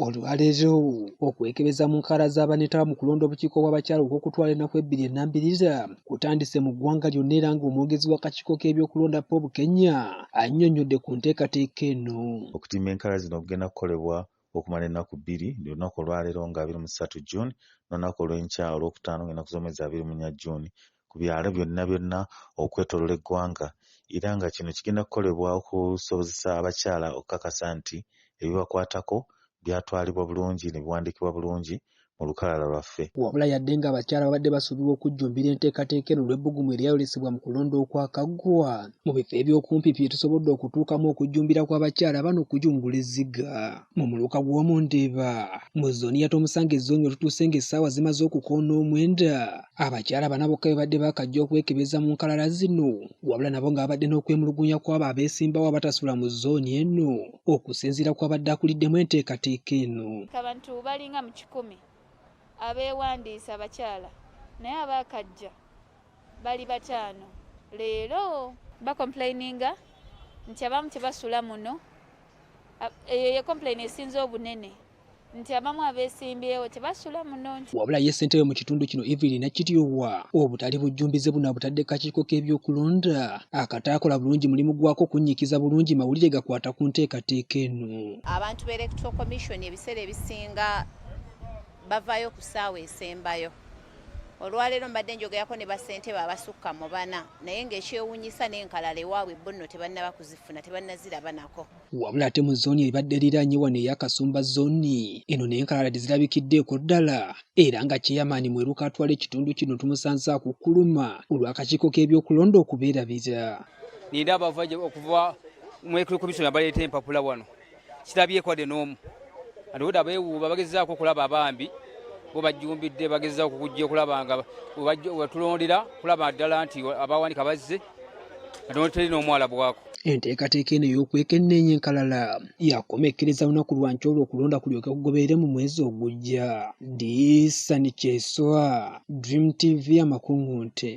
Olwaleero okwekebeza mu nkalala z'abaneetaba mu kulonda obukiiko bw'abakyala okw'okutwala ennaku ebbiri ennambirira kutandise mu ggwanga lyonna era ng'omwogezi w'akakiiko k'ebyokulonda Paul Bukenya annyonnyodde ku nteekateeka eno. Okutimba enkalala zino kugenda kukolebwa okumala ennaku 2, olunaku olwaleero nga 23 June n'olunaku olw'enkya Olwokutaano ng'ennaku z'omwezi 24 June ku byalo byonna byonna okwetooloola eggwanga, era nga kino kigenda kukolebwa okusobozesa abakyala okukakasa nti ebibakwatako byatwalibwa bulungi ne biwandiikibwa bulungi mu lukalala lwaffe. Wabula yadde ng'abakyala babadde basuubirwa okujjumbira enteekateeka eno olw'ebbugumu eryayolesebwa mu kulonda okwakaggwa, mu bifo eby'okumpi bye tusobodde okutuukamu okujjumbira kw'abakyala bano kujungula ezziga. Mu muluka gw'omu Ndeeba mu zooni ya Tomusange zooni we tutuuse ng'essaawa zimaze okukoona 9, abakyala bana bokka be badde baakajja okwekebeza mu nkalala zino, wabula nabo nga babadde n'okwemulugunya kw'abo abeesimbawo abatasula mu zooni eno okusinziira kw'abadde akuliddemu enteekateeka eno. Abantu balinga mu 100 abeewandiisa abakyala, naye abaakajja bali 5. Leero bacomplaininga nti abamu tebasula muno. Eyo ye complain esinze obunene, nti abamu abeesimbyewo tebasula muno. Wabula ye ssentebe mu kitundu kino Evelyn Nakityowa obutali bujjumbize buno abutadde kakiiko k'ebyokulonda akataakola bulungi mulimu gwako kunnyikiza bulungi mawulire gakwata ku nteekateeka eno. Abantu b'Electoral Commission ebiseera ebisinga bavaayo ku ssaawa esembayo. Olwaleero mbadde njogerako ne bassentebe abasukka mu 4, naye ng'ekyewuunyisa n'enkalala ewaabwe bo nno tebannaba kuzifuna, tebannaziraba nako. Wabula ate mu zooni ebadde eriraanye wano eya Kasumba zooni eno n'enkalala tezirabikiddeeko ddala, era nga chairman Mweruka atwala ekitundu kino tumusanze akukkuluma olw'akakiiko k'ebyokulonda okubeerabira. Nina abava okuva mu Electoral Commission abaleeta empapula wano, kirabyeko wadde n'omu. Ate obudde abeewuuba bagezaako okulaba abambi bo bajjumbidde, bagezaako okujja okulaba nga wetulondera kulaba ddala nti abawanika bazze, ate teri n'omwala bwako. Enteekateeka eno ey'okwekenneenya enkalala yakomekkereza lunaku lwa nkya olwo okulonda kulyoke kugoberere mu mwezi ogujja. Disani Kyeswa, Dream TV, Amakungunte.